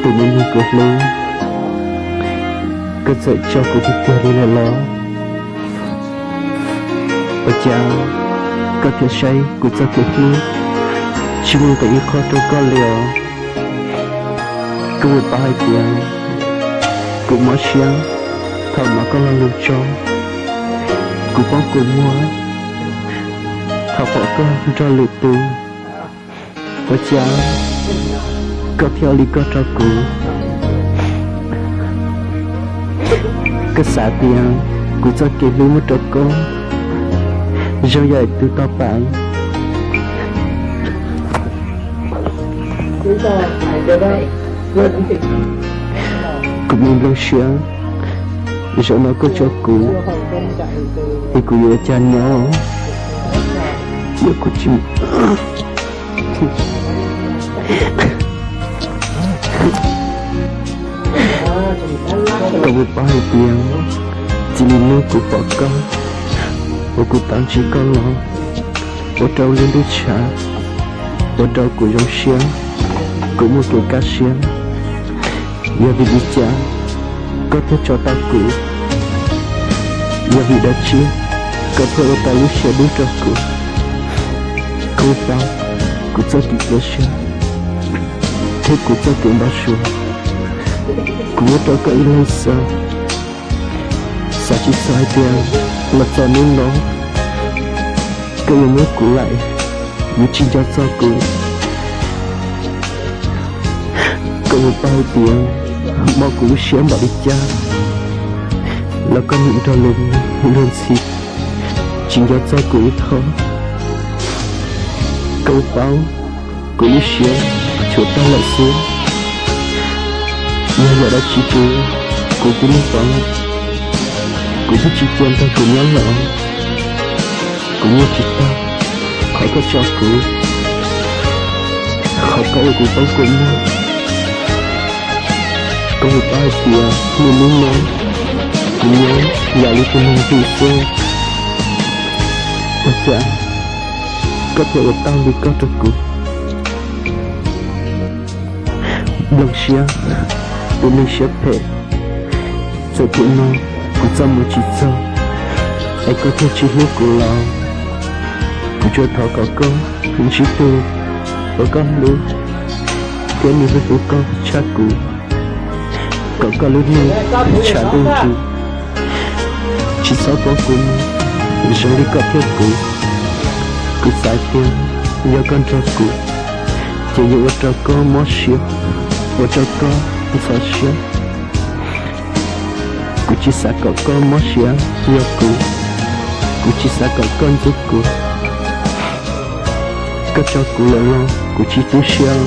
Tus me neeg kuv hlub, koj txawm tso kuv tiag tiag li lawm los? Ua cas koj thiaj saib kuv txoj kev hlub tsis muaj nqis ib qho rau koj li os? Koj puas paub hais tias kuv mob siab thaum hnov koj lo lus tso, kuv poob kua muag thaum pom koj nrog lwm tus. Ua cas koj thiaj ua li koj rau kuv? Koj xav tias kuv txoj kev hlub muab rau koj zoo yam tus tau pam? Kuv me nplooj siab, zaum no koj tso kuv, es kuv yuav ua cas nyob? Yog kuv tsis Koj puas paub hais tias txij li hnub kuv pom koj, uas kuv tau ntsib koj los, ua rau lub ntuj tshav, ua rau kuv zoo siab, kuv muaj kev kaj siab. Yog vim li cas koj thiaj tso tau kuv? Yog vim dab tsi koj thiaj ua tau lub siab dub rau kuv? Koj paub kuv txoj kev cia siab thiab kuv txoj kev npau suav, kuv muab rau koj ib leeg xwb. Xav tsis txog hais tias los txog hnub no koj yuav muab kuv laim, yuav tsis nco txog kuv. Koj puas paub hais tias mob kuv lub siab npaum li cas los koj nim nrog luag ntxhi tsis nco txog kuv ib qho. Koj puas paub kuv lub siab tshuav tag lawm xwb, yog yam dab tsi rau kuv tib lub paub, kuv twb tsis cia nrog kuv nyob lawm. Kuv nyiaj tsis tag qhov koj tso kuv, qhov koj ua kuv poob kua muag. Koj puas paub hais tias niaj hnub no kuv nyob yam li tus neeg vim xwb. Ua cas koj thiaj ua tau li koj rau kuv? Nplooj siab, tus neeg siab phem, txawm tiam no kuv txoj hmoo tsis txog es koj thiaj tsis hlub kuv los, kuv tsuas thov kom koj ntsib tus uas koj hlub thiab nws hlub hlub koj tshaj kuv, kom koj lub neej tshav ntuj ntsws, tsis txhob poob kuv mus zoo li koj thiab kuv. Kuv xav tias yog koj nrog kuv ces yuav ua rau koj mob siab, ua rau koj ntxhov siab. Kuv tsis xav kom koj mob siab yog kuv, kuv tsis xav kom koj ntxub kuv. Koj tso kuv lawm los kuv tsis tu siab,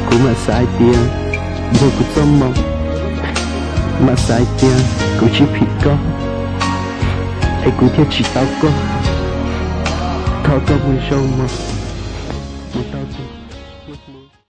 kuv mam xav hais tias yog kuv txoj hmoo, mam xav hais tias kuv tsis phim koj es kuv thiaj tsis tau koj. Thov koj mus zoo mog.